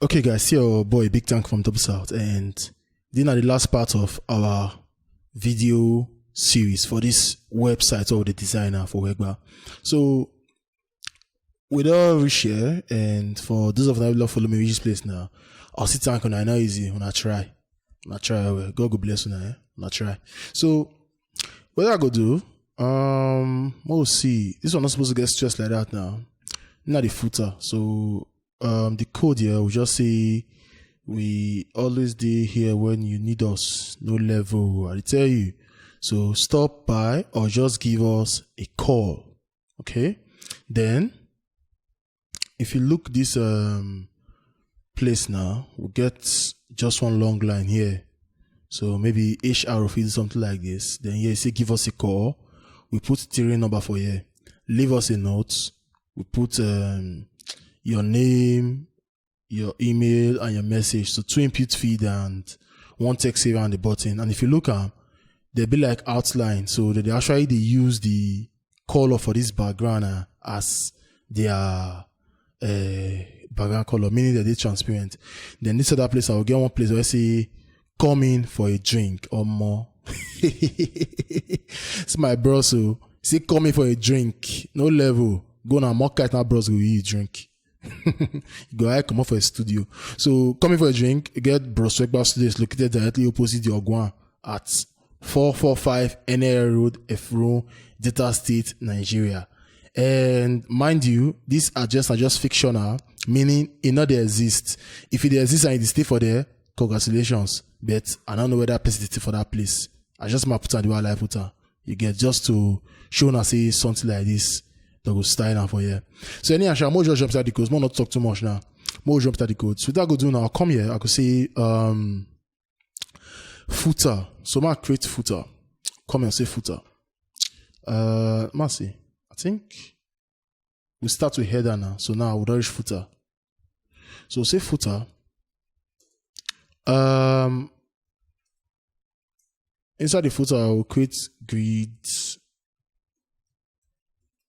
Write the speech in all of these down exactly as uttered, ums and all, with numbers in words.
Okay, guys, see your boy Big Tank from Double South, and these are the last part of our video series for this website of the designer for Wegba. So we don't reach here, and for those of you that love follow me reach this place now, I'll sit tank on. I know easy when I try. When I try well. God go bless you now. Eh? When I try. So what I go do? Um, we'll see. This one not supposed to get stressed like that now. Not the footer. So um, the code here will just say we always dey here when you need us. No level, I tell you. So stop by or just give us a call. Okay. Then if you look this um place now, we get just one long line here. So maybe H R will feel something like this. Then here you say give us a call. We put the ring number for here. Leave us a note. We put um, your name, your email, and your message. So two input feed and one text saver and the button. And if you look at, they'll be like outline. So they actually they use the color for this background uh, as their uh, background color, meaning that they're transparent. Then this other place, I'll get one place where I say come in for a drink or more. It's my bro, so say come in for a drink. No level. Go now, more kite now, bros go eat drink. Go ahead, come up for a studio. So coming for a drink, get Bros Wegba Studio is located directly opposite the Ogwan at four four five N L Road, Efron, Delta State, Nigeria. And mind you, this address are just fictional, meaning it not they exist. If it exists and it is still for there, congratulations. But I don't know whether that place is still for that place. I just might put on the life put on. You get just to show and say something like this. They go style am for here. So any I shall more just jump inside the codes. More not talk too much now. More jump inside the codes. So what I go do now? Come here. I go say um footer. So ma create footer. Come and say footer. Uh, Mercy. I think we start with header now. So now we'll reach footer. So say footer. Um, inside the footer, I will create grid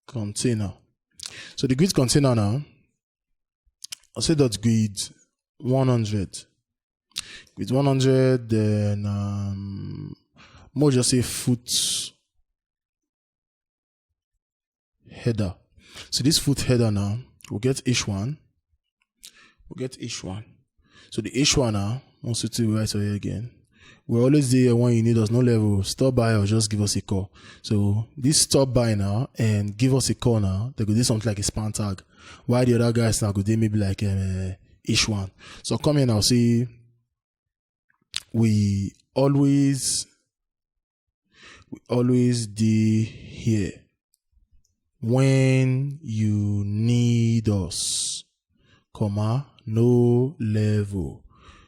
container. So the grid container now, I'll say dot grid one hundred. Grid one hundred, then um, more just say foot header. So this foot header now, we'll get H one. We'll get H one. So the H one now, once you to right here again. We always there when you need us, no level. Stop by or just give us a call. So this stop by now and give us a call now. They go do something like a span tag. Why the other guys now go they maybe like um, uh, H one. So come here now. See, we always we always dey here when you need us, comma, no level.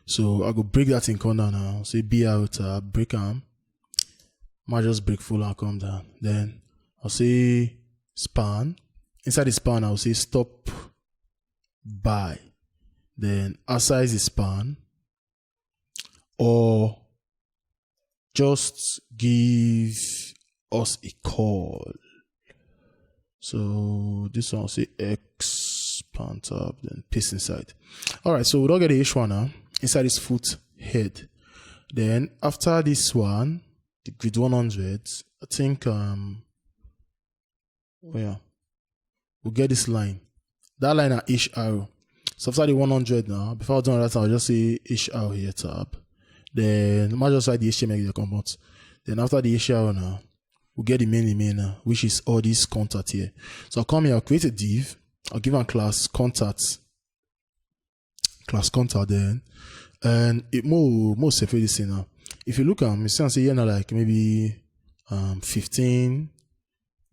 So I go break that in corner now. Say B R tab, break am. Might just break full and come down. Then I'll say span. Inside the span, I'll say stop by. Then outside the span, or just give us a call. So this one will say X panther, then paste inside. All right, so we don't get the H one now. Inside this foot head. Then after this one, the grid one hundred, I think um oh yeah, we get this line. That line at H R. So after the one hundred now, before I do that, I'll just say H R here tab. Then I just write the H T M L they come out. Then after the H R now, we get the main email now, which is all these contact here. So I'll come here, I'll create a div, I'll give a class contact, class contact then, and it more more separate this thing now. If you look at me, see and say you're not like maybe um fifteen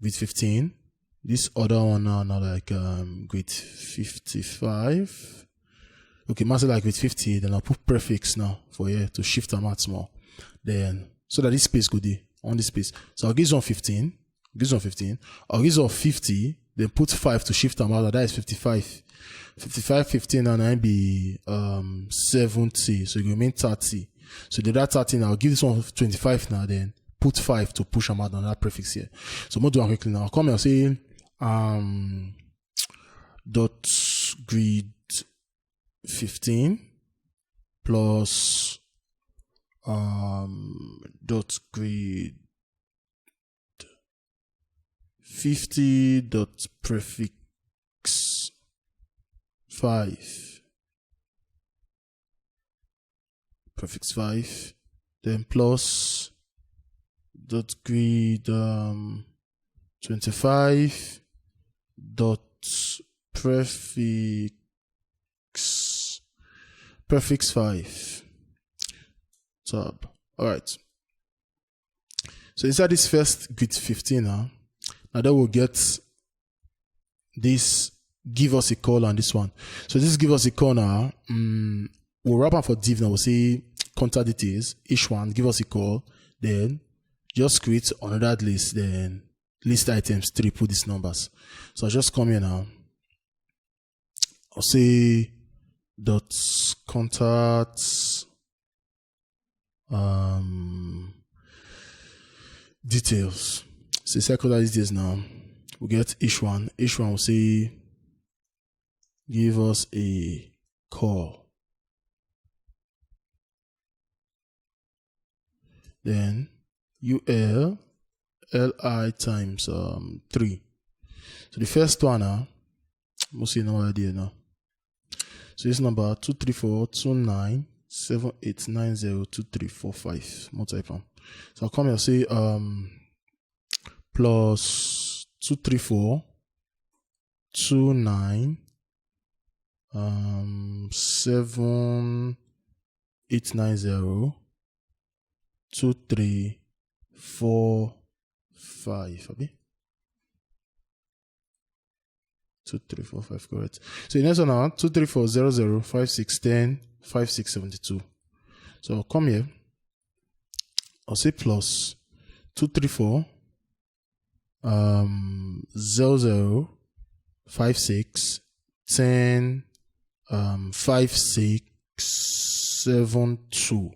with fifteen. This other one now, now like um with fifty-five. Okay, must say like with fifty, then I'll put prefix now for here to shift them out small. Then so that this space go there on this space. So I'll give one fifteen, give one fifteen, I'll give one fifty, then put five to shift them out. That is fifty-five. Fifty-five, fifteen, and I be um seventy. So it remain thirty. So the other thirty now, I'll give this one twenty-five now, then put five to push them out on that prefix here. So I'm gonna do it quickly now. I'll come here and say um dot grid fifteen plus um dot grid fifty dot prefix five, prefix five, then plus dot grid um, twenty-five dot prefix prefix five tab. All right. So inside this first grid fifteen now, now that we'll get this give us a call and this one. So this give us a call now. Um, we'll wrap up for div now. We'll say contact details, each one, give us a call, then just create another list, then list items three, put these numbers. So I'll just come here now. I'll say dot contact um details. So circle that details now. We get each one. Each one will say give us a call. Then U L L I times um three. So the first one now, uh, must see no idea now. So this number two three four two nine seven eight nine zero two three four five. More type am. So I'll come here say um plus two three four two nine um seven eight nine zero two three four five. Abi? Two three four five, correct. So the next one now, two three four zero zero five six ten five six seventy two. So I'll come here. I'll say plus two three four um zero zero five six ten um five six seven two.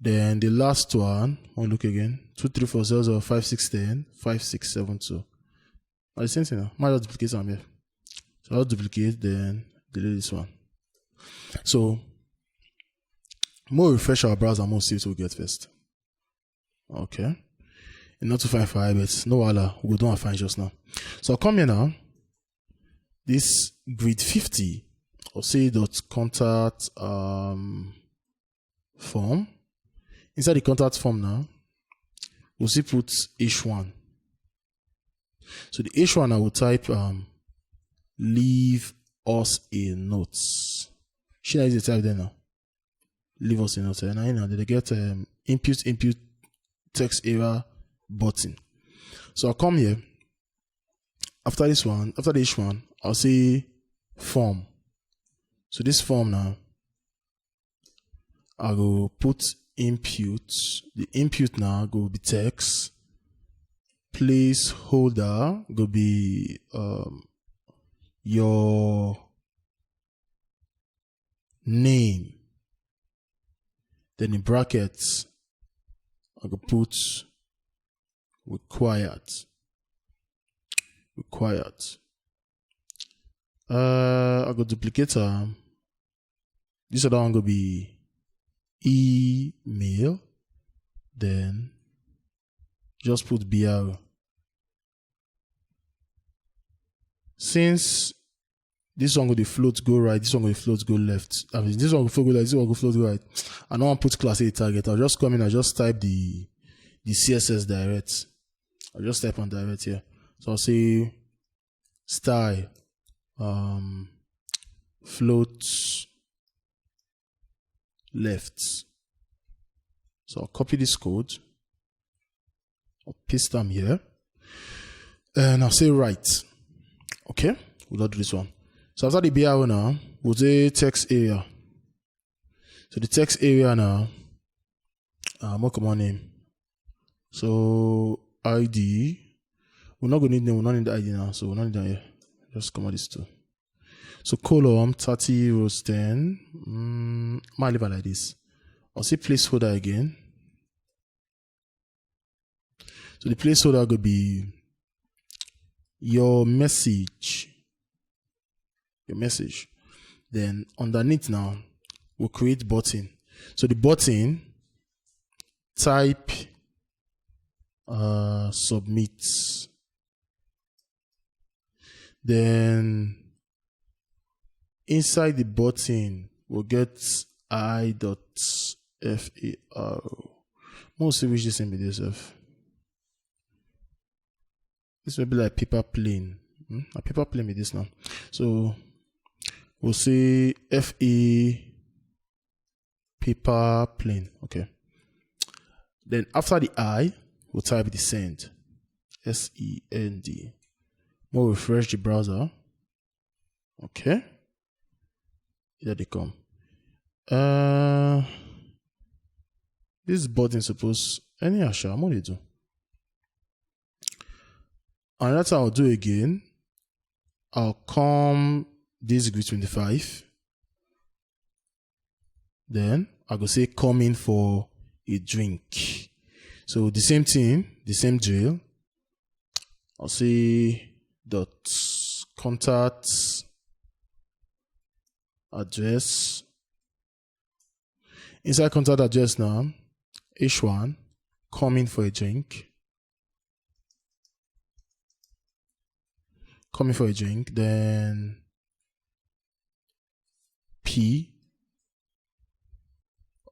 Then the last one, I'll look again. Two three four zero zero five six ten five six seven two. But the same thing now. Might just duplicate some here. So I'll duplicate, then delete this one. So more refresh our browser, more see what we get first. Okay. And not to find file, but no wala, we don't find just now. So I'll come here now. This grid fifty, I'll say dot contact um form. Inside the contact form now, we'll see put H one. So the H one, I will type um leave us a note. Should I use the type there now? Leave us a note. And I know they get um input input text error button. So I'll come here. After this one, after the H one, I'll say form. So this form now, I go put input. The input now go be text. Placeholder go be um your name. Then in brackets, I go put required. Required. Uh, I go duplicate am. This other one go be email. Then just put B R. Since this one go dey float go right, this one go dey float go left. I mean, this one go float go left, this one go float go right. I no wan put class A target. I'll just come in, I'll just type the the C S S direct. I'll just type am direct here. So I'll say style um float left. So I'll copy this code. I'll paste them here. And I'll say right. Okay, we'll not do this one. So after the B R O now, we'll say text area. So the text area now, uh, more common name. So I D, we're not gonna need name, we're not need I D now, so we're not need that here. Just come out this two. So column thirty rows ten. Mm, might leave it like this. I'll say placeholder again. So the placeholder could be your message. Your message. Then underneath now, we'll create button. So the button, type uh, submit. Then inside the button, we'll get I dot F A R. We'll see which this thing be this F. This will be like paper plane. Hmm? A paper plane with this now. So we'll say F A paper plane. Okay. Then after the I, we'll type the send. S E N D. We'll refresh the browser. Okay. Here they come. Uh, this button suppose any asha. What they do? And that's how I'll do again. I'll come this grid twenty-five. Then I go say coming for a drink. So the same thing, the same drill. I'll say dot contact address. Inside contact address now, H one, coming for a drink. Coming for a drink, then P.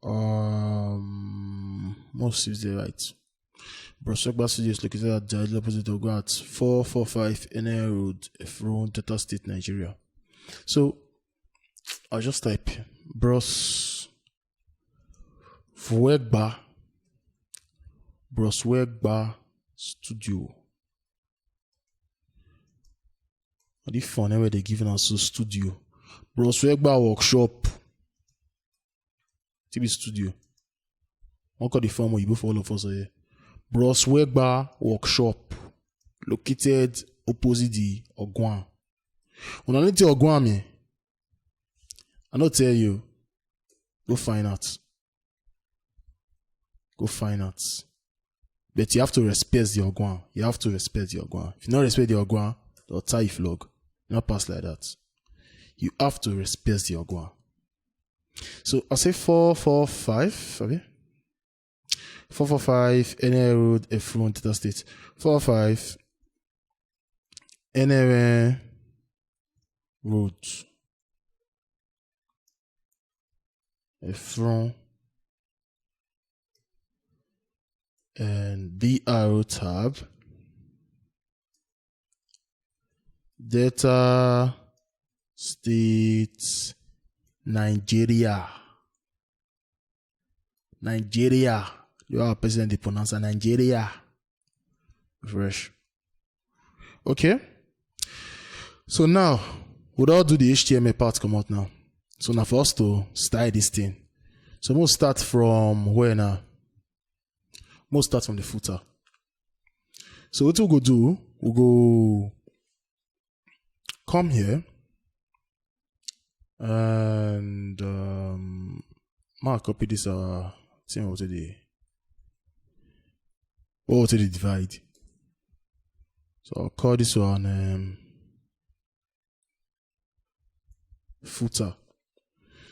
Um, most is the right. Brosogba Studio is located at directly opposite of Grant, four four five N L Road, Efron, Delta State, Nigeria. So I'll just type Bros Fuegba Bros Fuegba Studio. What the fun where they giving us a studio? Bros Fuegba workshop. T V studio. One call the farm you for all of us here. Bros Fuegba workshop located opposite the Ogwan. When I need to Ogwan me, I not tell you. Go find out. Go find out. But you have to respect the Ogwan. You have to respect the Ogwan. If you not respect the Ogwan, they'll tie you flog. Not pass like that. You have to respect the Ogwan. So I say four four five, okay? Four four five N L Road, Efron, Delta State. Four five N L Road, Efron, and B R O tab. Delta State, Nigeria. Nigeria. You are president the pronouncer Nigeria. Fresh. Okay. So now, we'll all do the H T M L part come out now. So now for us to style this thing. So we'll start from where now? We'll start from the footer. So what we'll go do, we'll go come here and um, ma copy this uh thing out of the what out of the divide. So I'll call this one um, footer.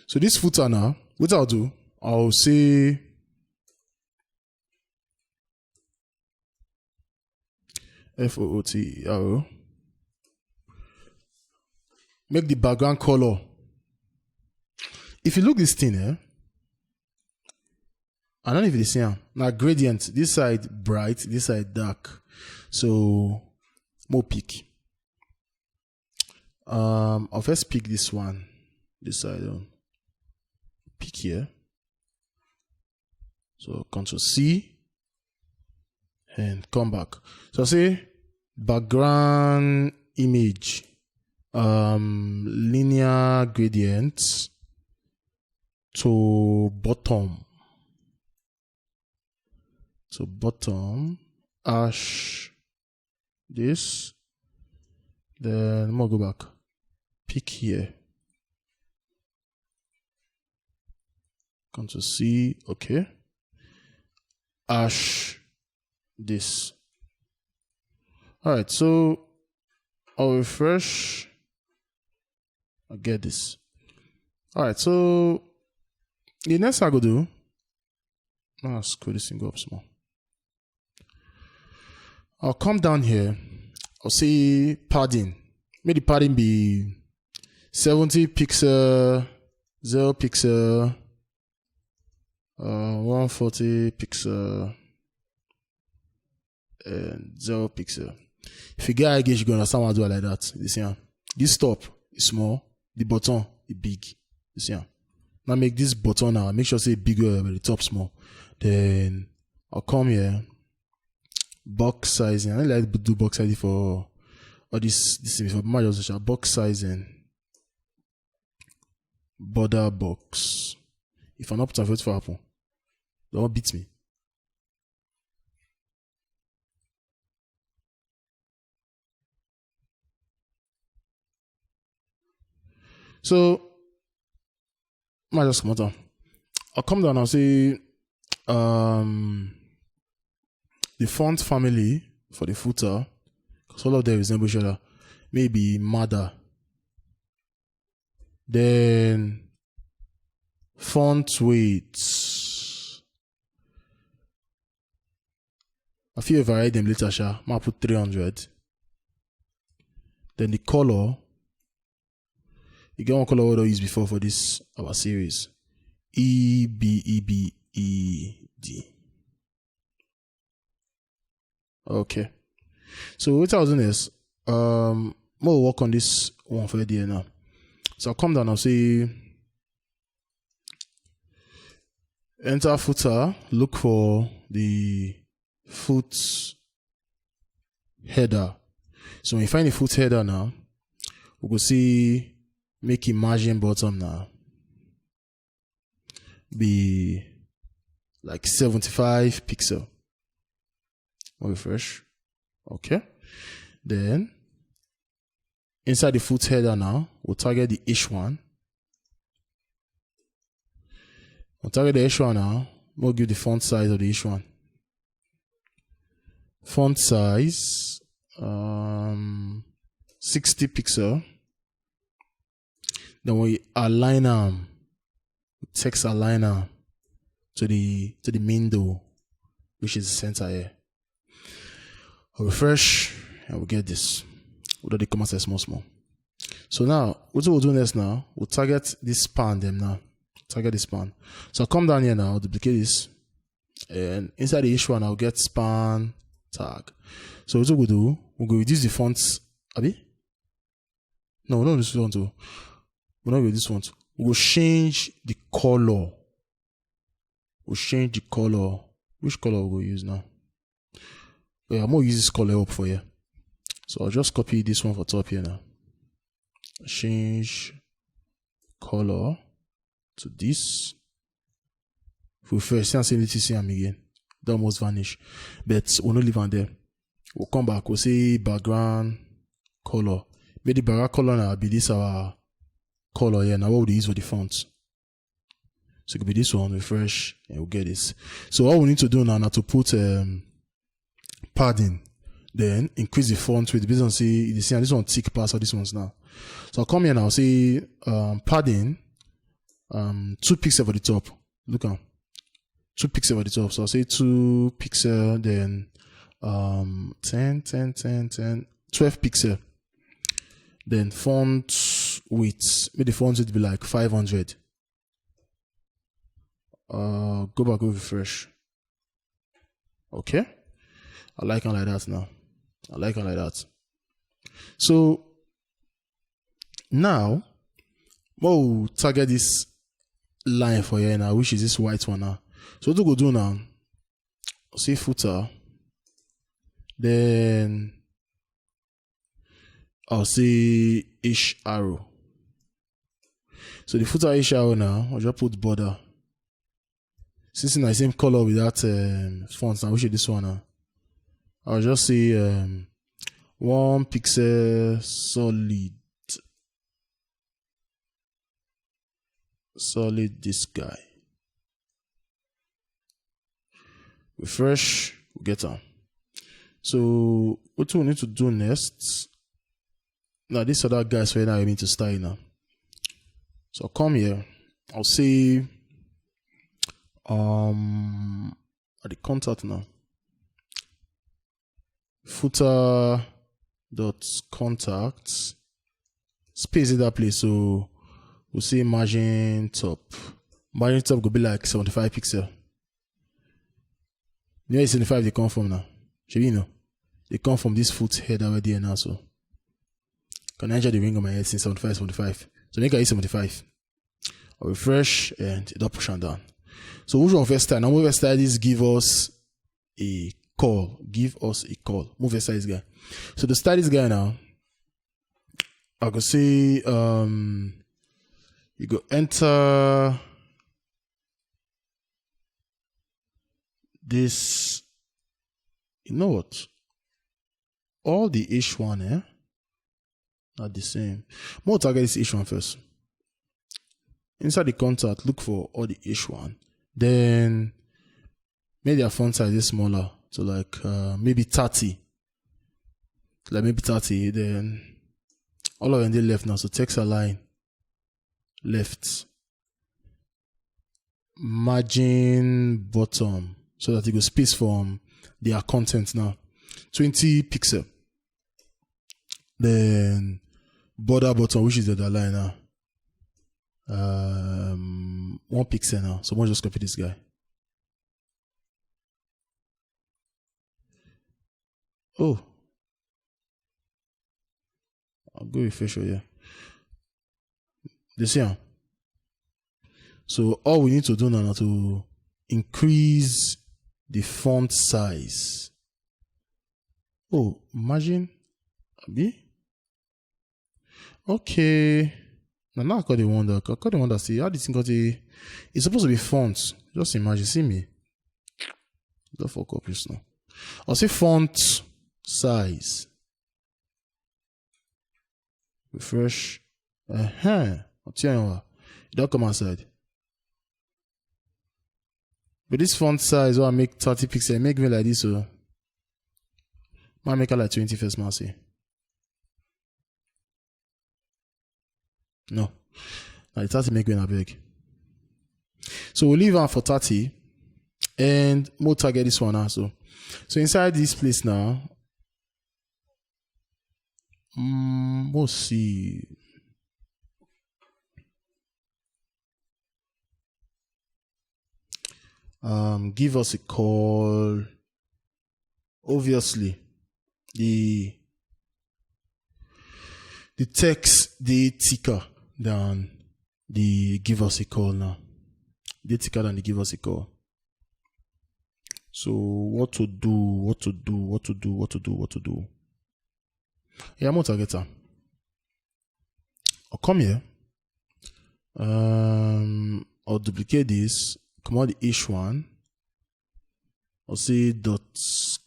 So this footer now, what I'll do, I'll say F O O T E R O. Make the background color. If you look this thing, eh? I don't know if you see am. Now gradient, this side bright, this side dark. So more pick. Um, I'll first pick this one. This side, um, pick here. So Control C and come back. So I say background image, um, linear gradient to bottom. To bottom, ash this. Then we'll go back. Pick here. Control C, okay. Ash this. All right, so I'll refresh. I get this. All right, so the next thing I go do, I'll scroll this thing up small. I'll come down here. I'll say padding. Make the padding be seventy pixel, zero pixel, uh, one forty pixel, and zero pixel. If you get eye gauge, you go understand what I do like that. You see, ah, this top is small, the bottom is big. You see, ah, now make this bottom now, make sure say big well, but the top small. Then I'll come here, box sizing. I don't like to do box sizing for all this, this thing for my just box sizing. Border box. If I'm not putting for happen, don't beat me. So, I just come out. I'll come down and say, um, the font family for the footer, because all of them resemble each other. Maybe mother. Then font weight. I feel if I write them later, sha, I put three hundred. Then the color. You get one color we don't use before for this our series. E B E B E D. Okay. So what I was doing is, um, we'll work on this one for the now. So I'll come down and say, enter footer, look for the foot header. So when you find the foot header now, we go see make a margin bottom now be like seventy-five pixel. I'll refresh. Okay. Then inside the foot header now, we'll target the H one. We'll target the H one now. We'll give the font size of the H one. Font size, um, sixty pixel. Then we align them, text aligner to the to the window, which is the center here. I'll refresh and we get this. We'll do the comma size small small. So now, what we'll do next now, we'll target this span them now. Target this span. So I'll come down here now, I'll duplicate this. And inside the H one, I'll get span tag. So what we'll do, we'll go reduce the fonts. Abi? No, no, this one too. We'll not reduce this one too. We'll change the color. We'll change the color. Which color we'll use now? Yeah, I'm gonna use this color up for you. So I'll just copy this one for top here now. Change color to this. If we first see, see anything, see them again. They almost vanish. But we'll not leave them there. We'll come back. We'll say background color. Maybe the background color now be this our color here. Now what would we use for the font? So it could be this one, refresh, and we'll get this. So all we need to do now, now to put, um, padding, then increase the font weight. Based on say you see, and this one tick pass all these ones now. So I'll come here now, say, um, padding, um, two pixel for the top. Look at two pixel for the top. So I'll say two pixel, then, um, ten, ten, ten, ten, twelve pixel. Then font weight, make the font weight be like five hundred. Uh, go back, go refresh. Okay. I like it like that now. I like it like that. So now, we'll target this line for here now, which is this white one now. So what we go do now? See footer. Then I'll say H arrow. So the footer H arrow now, I'll just put border. Since it's the same color with that, um, font now, which is this one now, I'll just say, um, one pixel solid. Solid this guy. Refresh, we get them. So what we need to do next? Now this other guys where now I need to style now. So I'll come here. I'll say, um, at the contact now. Footer dot contact space in that place. So we'll say margin top. Margin top could be like seventy-five pixel. Where is seventy-five they come from now? Should you know? They come from this foot head over there now. So can I the ring on my head since seventy-five, seventy-five? So make I use seventy-five. I'll refresh and it up push and down. So which one first time? Now move style this give us a call. Give us a call. Move style this guy. So to style this guy now, I could say um you go enter this. You know what? All the H one, eh? Not the same. More target this H one first. Inside the contact, look for all the H one. Then make their font size is smaller. So like uh, maybe thirty. Like maybe thirty. Then all of them they left now. So text align left. Margin bottom so that it go space from their content now. twenty pixel. Then border bottom, which is the other line now. Um, one pixel now. So we'll just copy this guy. Oh. I'll go refresh here. They see am. So all we need to do now na to increase the font size. Oh, imagine. Abi? Okay. Now, now I got the wonder. I got the wonder. See how this thing got a. It's supposed to be font. Just imagine. See me. Don't fuck up this now. I'll say font size. Refresh. Uh-huh. I'll tell you what. It don't come outside. But this font size, what I make thirty pixel, make me like this, so I make it like twenty first, man. See. No. Now it has to make me big. So we'll leave on for thirty and we'll target this one also. So inside this place now, mm, we'll see. Um, give us a call. Obviously, the the text they thicker than the give us a call now. They thicker than the give us a call. So what to do? What to do? What to do? What to do? What to do? Yeah, I'm gonna target her. I'll come here. Um, I'll duplicate this. Come out the H one. I'll say dot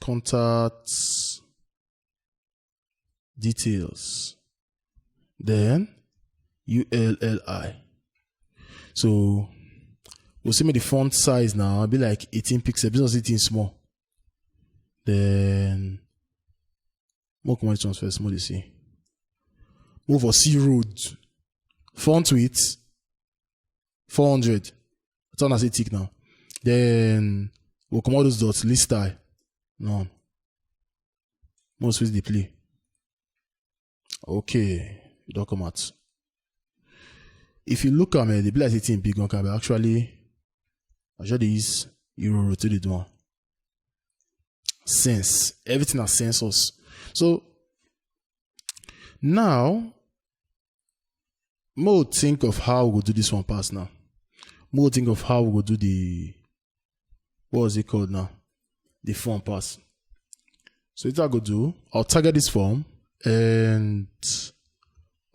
contact details. Then U L L I. So we'll see me the font size now. I'll be like eighteen pixels. Business eighteen small. Then more command transfer small. You see. Move for C road. Font width four hundred. Turn as a tick now. Then we'll come out those dots. List style. No. Most with the play. Okay. It don't come out. If you look at me, the play as a team big on camera. Actually, I should use Euro rotated one. Sense. Everything has sense us. So now, more think of how we go do this one pass now. More think of how we go do the what was it called now? The form pass. So what I go do, I'll target this form and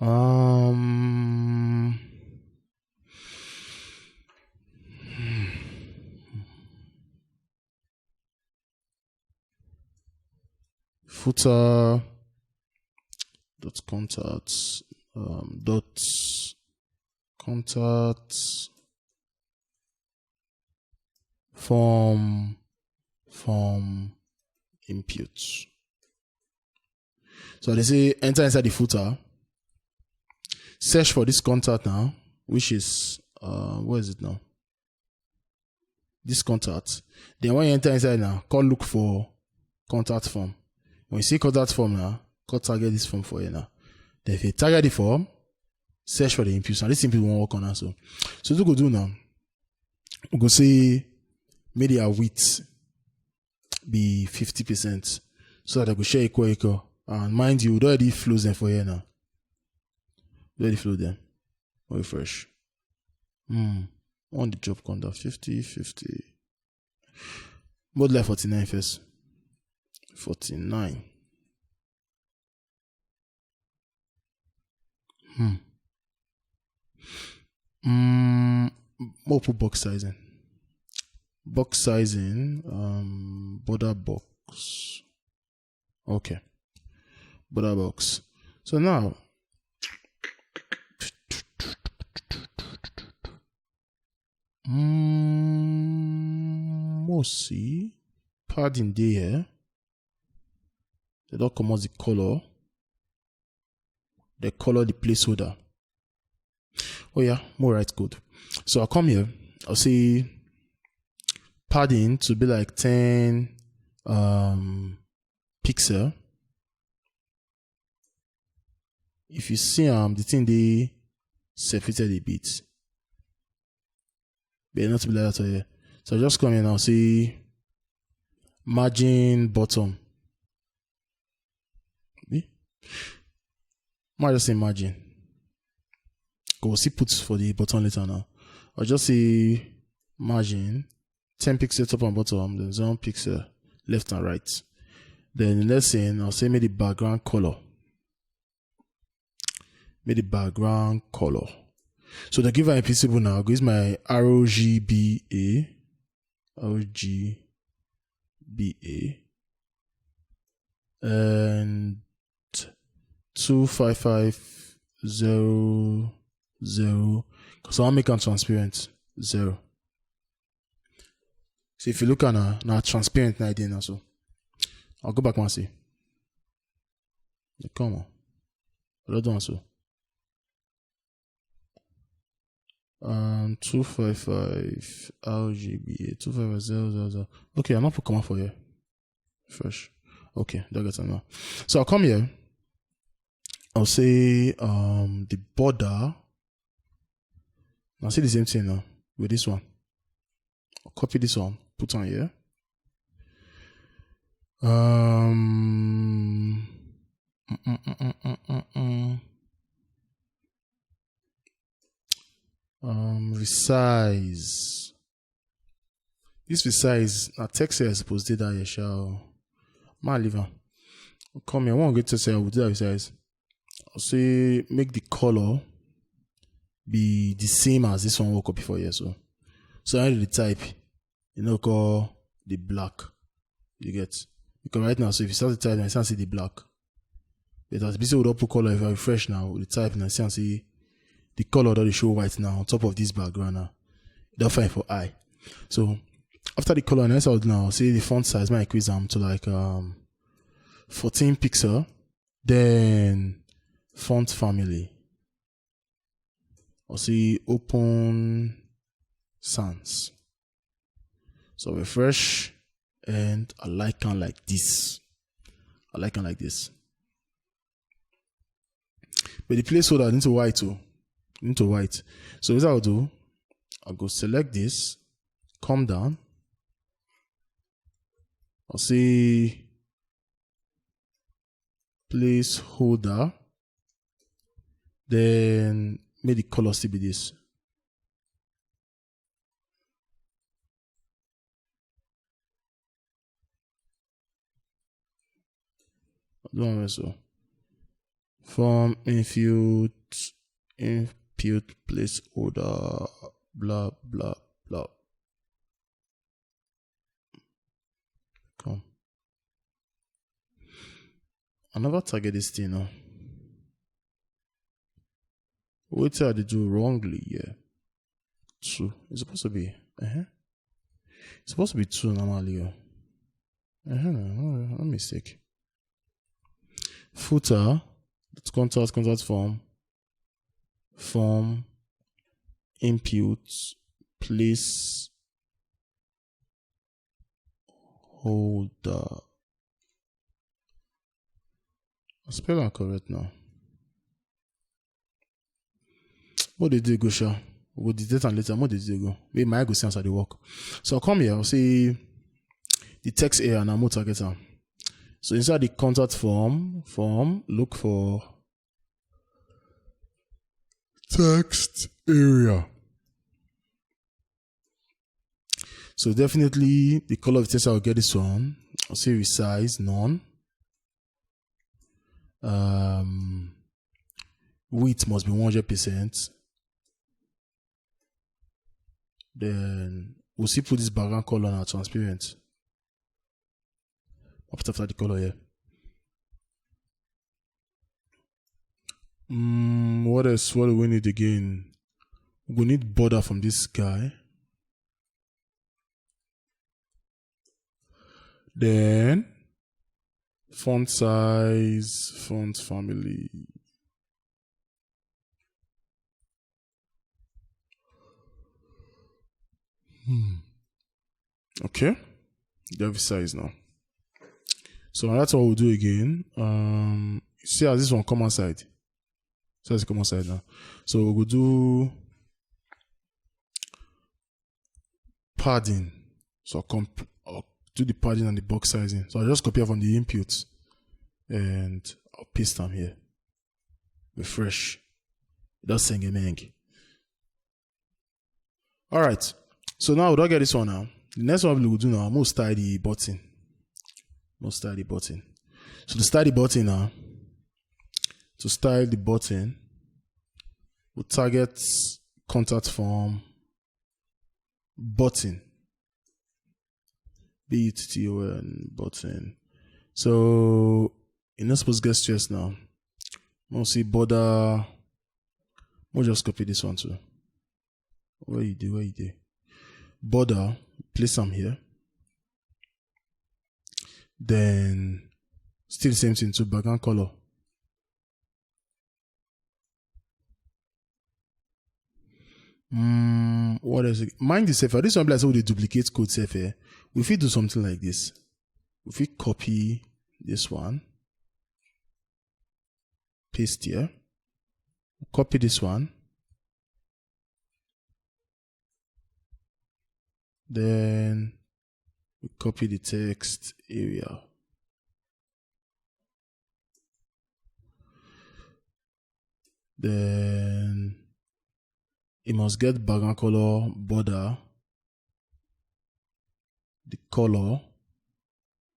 um footer dot contact um, dot contact form form input. So they say enter inside the footer, search for this contact now. which is, uh, where is it now? This contact. Then when you enter inside now, come look for contact form. When you see contact form now, come target this form for you now. Then if you target the form, search for the inputs. And this input won't work on us. So, so what we go do now? We go say, make their width be fifty percent, so that they go share equal equal. And mind you, we don already float them for here now. We already float them. Refresh. Hmm. On the job conduct, fifty, fifty. But like forty-nine first. forty-nine. Hmm. Mm, more put box sizing. Box sizing, um, border box. Okay. Border box. So now, mm, we'll see. Padding there. They don't come out the color. They color the placeholder. Oh yeah, more right code. So I'll come here. I'll say padding to be like ten, um, pixel. If you see, um, the thing they separated a bit, but not to be like that here. So I'll just come here now. Say margin bottom. Might just say margin. Go see put for the bottom later now. I'll just say margin, ten pixel top and bottom, then zero pixel left and right. Then the next thing, I'll say make the background color. Make the background color. So to give an principle now, I'll use my R G B A, R G B A, and two five five zero zero, because I want make am transparent, zero. So if you look at now, now transparent now, I did now, so I'll go back and see. Come on. I don't do so. Um, two five five R G B A, two five five zero zero zero. Okay, I'm not put comma for here. Fresh. Okay, that gets now. So I'll come here. I'll say, um, the border. I'll say the same thing now with this one. I'll copy this one, put on here. Um, mm, mm, mm, mm, mm, mm. Um, resize. This resize, na text here suppose dey that here, sha o. Ma leave am. Come here, I wan get to say I will do that resize. I'll say make the color be the same as this one we copy for here, so. So I need the type, you know, call the black. You get? Because right now, so if you start the type, now you start see the black. But as B C would put color, if I refresh now, the type, now you see and see the color that they show white now on top of this background now. That's fine for I. So after the color, next I'll do now, see the font size, might increase them to like, um, fourteen pixel. Then font family. I'll see Open Sans. So refresh, and I like am like this. I like am like this. But the placeholder need to white too. Need to white. So what I'll do, I'll go select this, come down. I'll see placeholder. Then make the color still be this. Do one so. From input, input placeholder, blah, blah, blah. Come. I never target this thing now. What I did do wrongly here? Two. It's supposed to be. Uh-huh. It's supposed to be two normally. Oh. Uh-huh. No, no mistake. Footer. Contact, contact form. Form. input placeholder. I spell am correct now. What they do go, sure. We go detect am later. What they do go? Maybe my go see as I dey work. So I come here. I'll say the text area and I'm target am. So inside the contact form, form, look for text area. So definitely the color of the text, I'll get this one. I'll say resize, none. Um, width must be one hundred percent. Then we'll see put this background color now transparent. After the color here. Mm, what else? What do we need again? We need border from this guy. Then font size, font family. Hmm. Okay. They have a size now. So that's what we'll do again. Um, see as this one come outside. So it's come outside now. So we'll do padding. So I'll comp- I'll do the padding and the box sizing. So I'll just copy it from the input and I'll paste them here. Refresh. That's Sengemeng. All right. So now we don't get this one now. The next one we'll do now, we'll style the button. We'll style the button. So to style the button now, to style the button, we'll target contact form button. B U T T O N button. So you're not supposed to get stressed now. We'll see border. We'll just copy this one too. Where you do, where you do? Border, place them here. Then still same thing to background color. Mm, what is it? Mind yourself. This one be like say we dey duplicate code self here. We fit do something like this. We fit copy this one, paste here. Copy this one. Then we copy the text area. Then it must get background color, border, the color,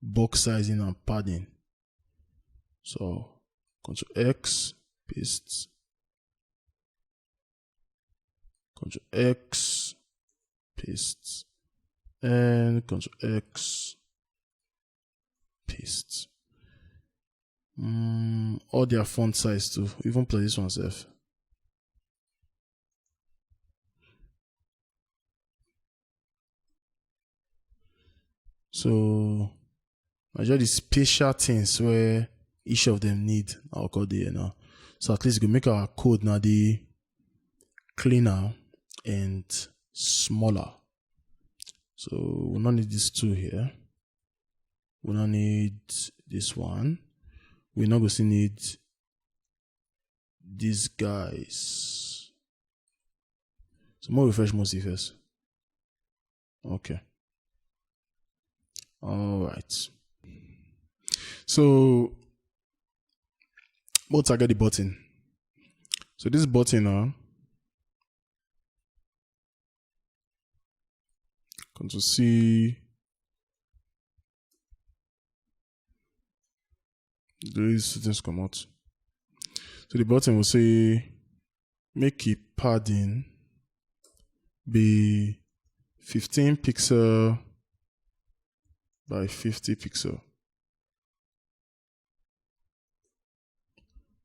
box sizing and padding. So Control X, paste. Control X, paste. And Control X, paste. Mm, all their font size too. Even play this one self. So I just the special things where each of them need. I'll call there now. So at least we make our code now the cleaner and smaller. So we don't need this two here. We don't need this one. We not going to need these guys. So more refresh mostly first. Okay. All right. So we'll target the button. So this button now, Control C. These things come out. So the button will say make it padding be fifteen pixel by fifty pixel.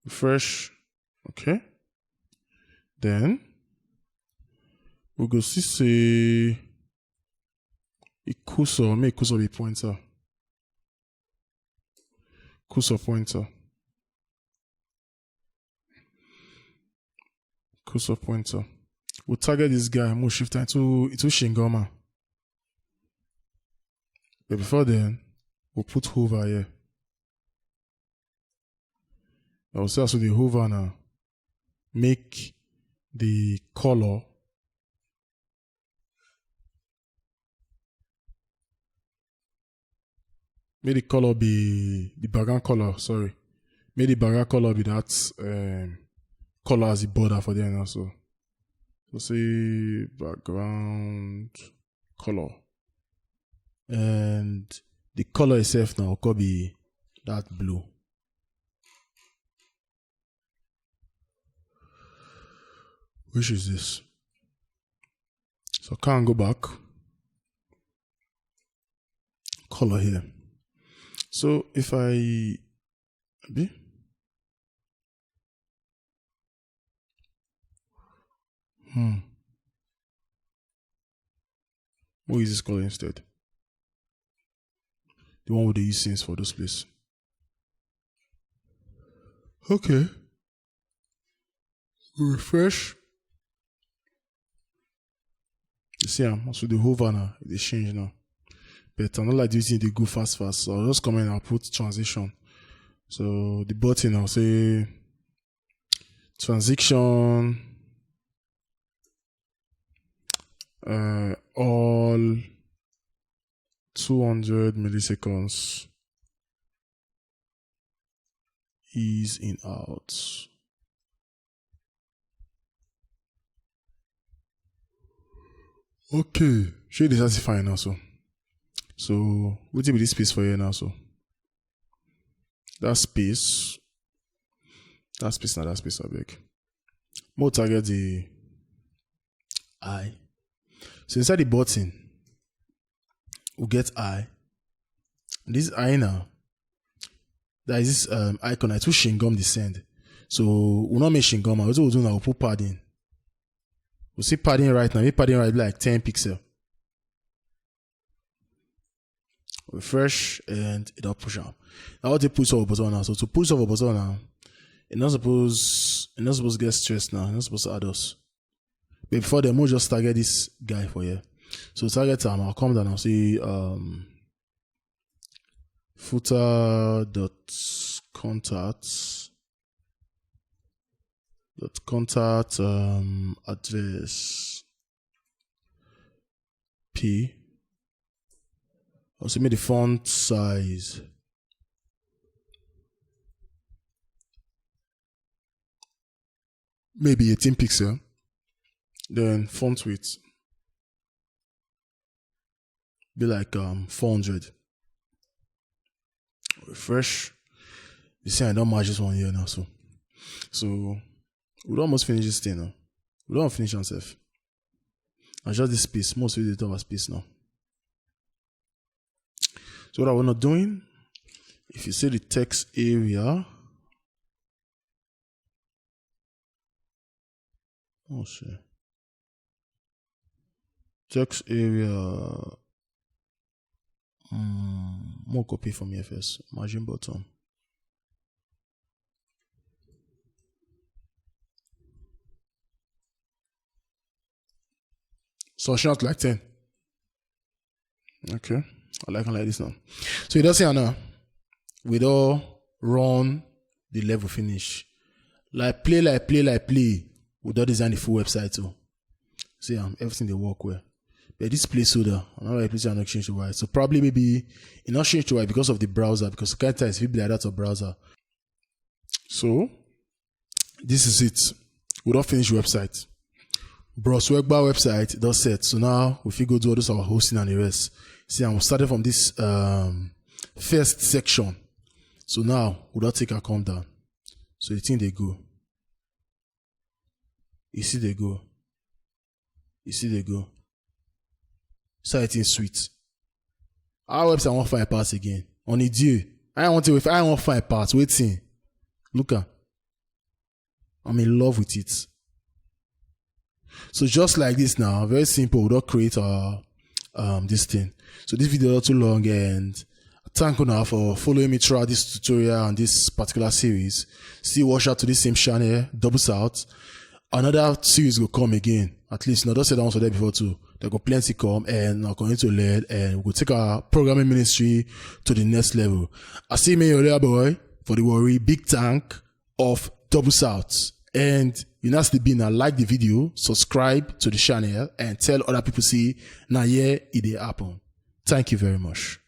Refresh. Okay. Then we go see say it cursor, make cursor be pointer. Cursor pointer. Cursor pointer. We'll target this guy, we'll shift into, into Shingoma. But before then, we'll put hover here. I will say as we dey hover now, make the color, make the color be the background color, sorry. Make the background color be that, um, color as the border for there now. So, so say background color. And the color itself now could be that blue. Which is this? So can go back. Color here. So if I be hmm. We'll use this color instead. The one with the use since for this place. Okay. Refresh. You see, I'm also the hover now. It dey change now. But I'm not like this thing they go fast, fast. So I'll just come in and put transition. So the button, I'll say transition, uh, all two hundred milliseconds. Ease in out. Okay, shey dey satisfy now so. So wetin be this space for here now so? That space, that space na that space, abeg. More target the eye. So inside the button, we get eye. This eye now, that is this, um, icon. I too shingom the send. So we not make shingom. What we do now, we put padding. We see padding right now. Make padding right like ten pixel. Refresh and it don't push up. Now what they push over button now. So to push over button now, it not suppose it not supposed to get stressed now. It not supposed to add us. But before then, we'll just target this guy for here. So target time, I'll come down and see, um, footer dot contact dot contact, um, address P. Also make the font size maybe eighteen pixel. Then font width be like, um, four hundred. Refresh. You see, I don't match this one here now. So, so we don't almost finish this thing now. We don't finish ourselves. I just this space. Most of the our space now. So what I wanna doing? If you see the text area, oh shit. Text area. Mm, more copy from here first. Margin button. So shout like ten. Okay. I like it like this now. So you don't see now. We don't run the level finish. Like play, like play, like play. We don't design the full website too. See, um, everything they work well. But this placeholder, I don't know why placeholder not change to white. So probably maybe it not change to white because of the browser, because the character is be like that of browser. So this is it. We don't finish website. Bros Wegba website does set. So now we fit go do all this our hosting and the rest. See, I'm starting from this, um, first section. So now we don't take a come down. So the thing they go. You see they go. You see they go. So I think sweet. Our website won't find parts again. On the deal. I want to if I won't find parts. Waiting. Look at. I'm in love with it. So just like this now, very simple. We don't create our, um, this thing. So this video not too long, and thank you now for following me throughout this tutorial and this particular series. See, watch out to this same channel, Double South. Another series will come again. At least, no, don't say that one for there before too. They go plenty come and are going to learn, and we go take our programming ministry to the next level. I see me, your little boy, for the worry, big tank of Double South. And you know, be now like the video, subscribe to the channel, and tell other people see now here it dey happen. Thank you very much.